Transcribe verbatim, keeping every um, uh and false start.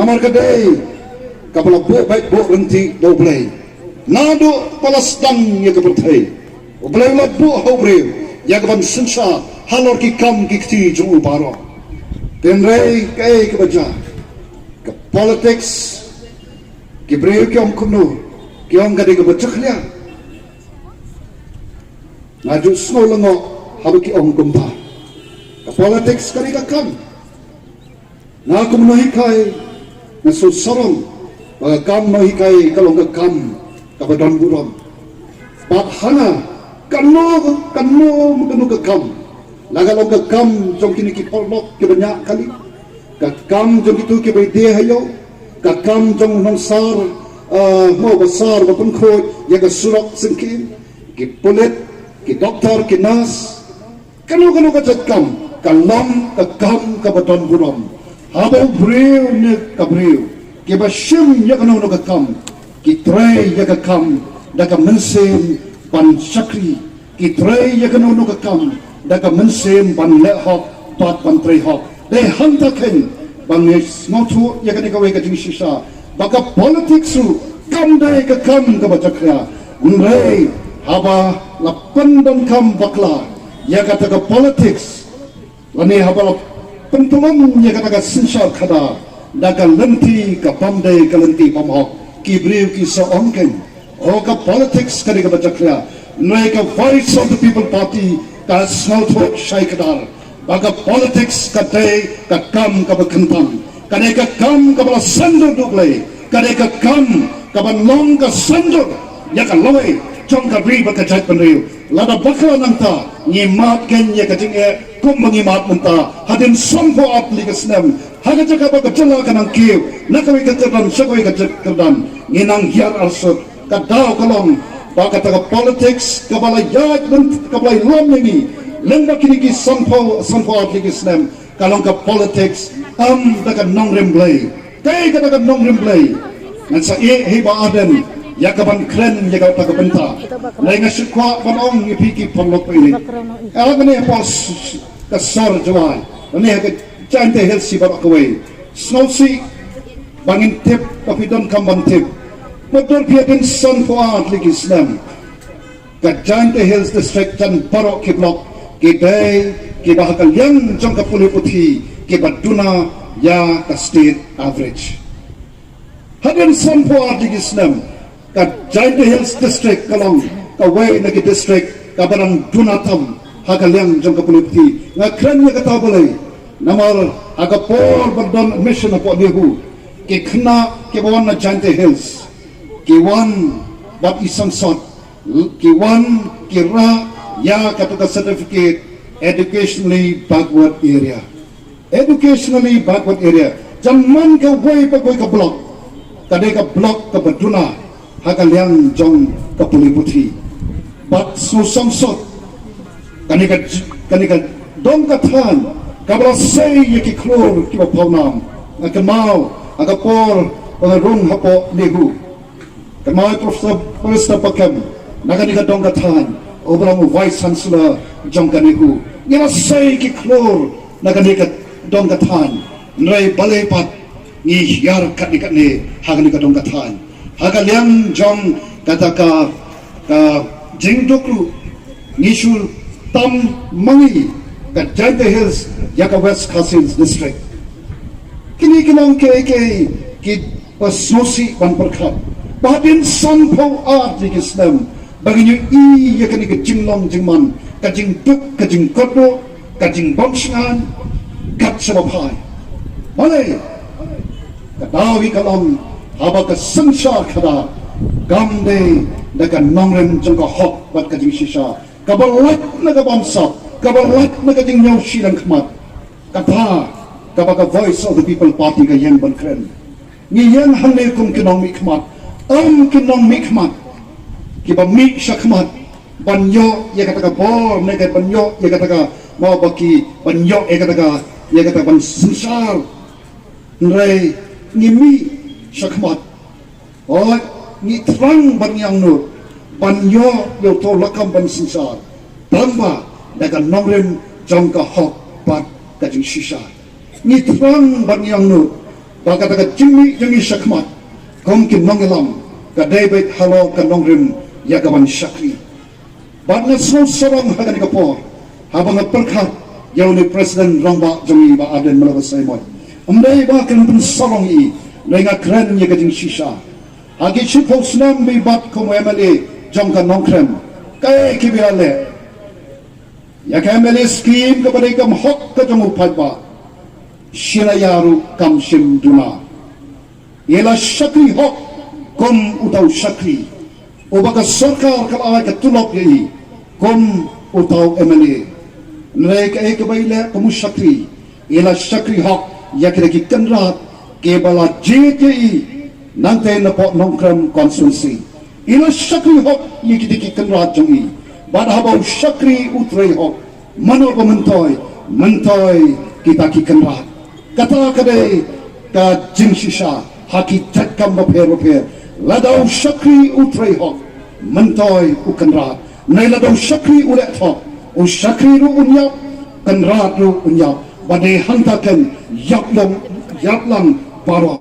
Namar ka dei kaba la buh beit buh ryntih da U Blei. Naduh ba la sdang ïa ka pyrthei, U Blei u la buh ha u briew ïa kaban synshar halor ki kam ki kti jong u baroh. Hynrei kaei kaba jia? Ka politics, ki briew ki ong kumno? Ki ong ka dei kaba jakhlia. Nga ju sngew lyngngoh haba ki ong kumta. Ka politics ka dei ka kam. Nga kum u nonghikai, nga sngewsarong ba ka kam nonghikai ka long ka kam kaba don burom. Bad hana kano kano kano ka kam, la ka long ka kam jong kine ki paralok kiba ñiah kali, ka kam jong kito kiba ïadie ha ïew, ka kam jong u nongsar, ah, mo ba sar ba pynkhuid ïa ka surok syngkien, ki pulit, ki doktor, ki nurse, kano kano ka jait kam, ka long ka kam kaba don burom. Haba u briew ne ka briew kiba shim ïa kano kano ka kam, ki trei ïa ka kam da ka mynsiem ban shakri, ki trei ïa kano kano ka kam da ka mynsiem ban leh hok bad ban trei hok. Dei hangta keiñ ba ngi sngewthuh ïa kane kawei ka jingshisha ba ka politics ruh kam dei ka kam kaba jakhlia. Hynrei haba la pyndonkam bakla ïa kata ka politics, lane haba la pynpulung ïa kata ka synshar khadar da ka lynti ka bym dei, ka lynti bym hok, ki briew ki sa ong keiñ, o, ka politics ka dei kaba jakhlia. Hynrei ka Voice of the People Party ka sngewthuh shai kdar ba ka politics ka dei ka kam kaba khyntang, ka dei ka kam kaba la syndur da U Blei, ka dei ka kam kaban long ka syndur ïa ka lawei jong ka ri bad ka jaitbynriew. Lada bakla nangta, ngi mad keiñ ïa ka jingeh kumba ngi mad mynta. Hadien sanphew ar tylli ki snem, ha ka jaka ba ka jylla ka nang kiew na kawei ka kyrdan sha kawei ka kyrdan, ngi nang hiar arsut. Ka daw ka long ba kata ka politics kaba la ïaid lem, kaba la ïalom ïa ngi lyngba kine ki sanphew, sanphew ar tylli ki snem, ka long ka politics ym da ka nongrim Blei. Kaei kata ka nongrim Blei? Ngan sa ïeh hi Bah Ardent ïa kaban kren ïa kata ka bynta. Hynrei nga shu kwah ban ong ïa phi ki paralok ba ïeit, ha kane hapoh ka sor Jowai, lane ha ka Jaintia Hills hi baroh kawei, sngewsih ba ngin tip, ba phi donkam ban tip. Mutdur phi, hadien sanphew ar tylli ki snem, ka Jaintia Hills District, jan baroh ki block, ki dei kiba ha ka liang jong ka pule puthi kiba duna ïa ka state average. Hadien sanphew ar tylli ki snem, ka Jaintia Hills District ka long kawei na ki district kaba dang duna tam ha ka liang jong ka pule puthi. Nga kren ïa kata balei? Namar ha ka por ba don admission hapoh NEHU, ki khynnah kiba wan na Jaintia Hills ki wan bad i sangsot, ki wan ki rah ïa kata ka certificate educationally backward area. Educationally backward area. Jan man kawei pa kawei ka block, ka dei ka block kaba duna ha ka liang jong ka pule puthi. Bad sngewsangsot, kane ka, kane ka dong ka thaiñ kaba la sei ïa ki khlur kiba pawnam. Nga kynmaw ha ka por ba nga rung hapoh NEHU, kynmaw Professor Pallister Pakem, na kane ka dong ka thaiñ, uba long u Vice Chancellor jong ka NEHU. Ngi la sei ki khlur na kane ka dong ka thaiñ. Hynrei balei pat ngi hiar katne katne ha kane ka dong ka thaiñ? Ha ka liang jong kata ka, ka jingduk ruh, ngi shu tam ma ngi ka Jaintia Hills ïa ka West Khasi Hills District. Kine ki long kiei kiei kiba sngewsih ban pyrkhat, ba hadien sanphew ar tylli ki snem ba ngin ïohi ïa kane ka jinglong jingman, ka jingduk, ka jingkordor, ka jingbym shngaiñ kat shaba phai. Balei? Ka daw hi ka long haba ka synshar khadar kam dei da ka nongrim jong ka hok bad ka jingshisha, kaba lait na ka bamsap, kaba lait na ka jingñiew shiliang khmat. Kata kaba ka Voice of the People Party ka ïeng ban kren. Ngi ïeng hangne kum ki nongmihkhmat, ym ki nongmihkhmat kiba mih shakhmat ban ïoh ïa kata ka bor, ne ka ban ïoh ïa kata ka, mo ba ki ban ïoh ïa kata ka, ïa kata ban synshar. Hynrei ngi mih shakhmat, o, ngi thrang bad ngi angnud ban ïoh ïa uto u lakam ban synshar tang ba da ka nongrim jong ka hok bad ka jingshisha. Ngi thrang bad ngi angnud Ba kata ka jingmih jong ngi shakhmat kum ki nongïalam ka dei beit halor ka nongrim ïa ka ban shakri. Bad nga sngew sarong ha kane ka por haba nga pyrkhat ïa une u President Rangbah jong ngi Bah Ardent Miller Basaiawmoit. Ym dei ba kan pynsarong ïa i, hynrei nga kren ïa ka jingshisha. Ha ki shiphew snem ba i bat kum u M L A jong ka Nongkrem, kaei kaba i la leh? Ïa ka M L A scheme kaba dei kam hok ka jong u paidbah, shi lak ïa ruh kam shim duna. I la shakri hok kum uta u shakri uba ka sorkar ka la ai ka tulop ïa i kum uta u M L A. Hynrei kaei kaba i leh kum u shakri? I la shakri hok ïa kita ki kynrad kiba la jied ïa i nangta napoh Nongkrem constituency. I la shakri hok ïa kita ki kynrad jong i. Bad haba u shakri u trei hok, mano ba myntoi? Myntoi kita ki kynrad. Kata ka dei ka jingshisha ha ki jait kam bapher bapher. Lada u shakri u trei hok, myntoi u kynrad. Hynrei lada u shakri u leh thok, u shakri ruh un ïap, kynrad ruh un ïap. Ba dei hangta kan ïap lang, ïap lang baroh.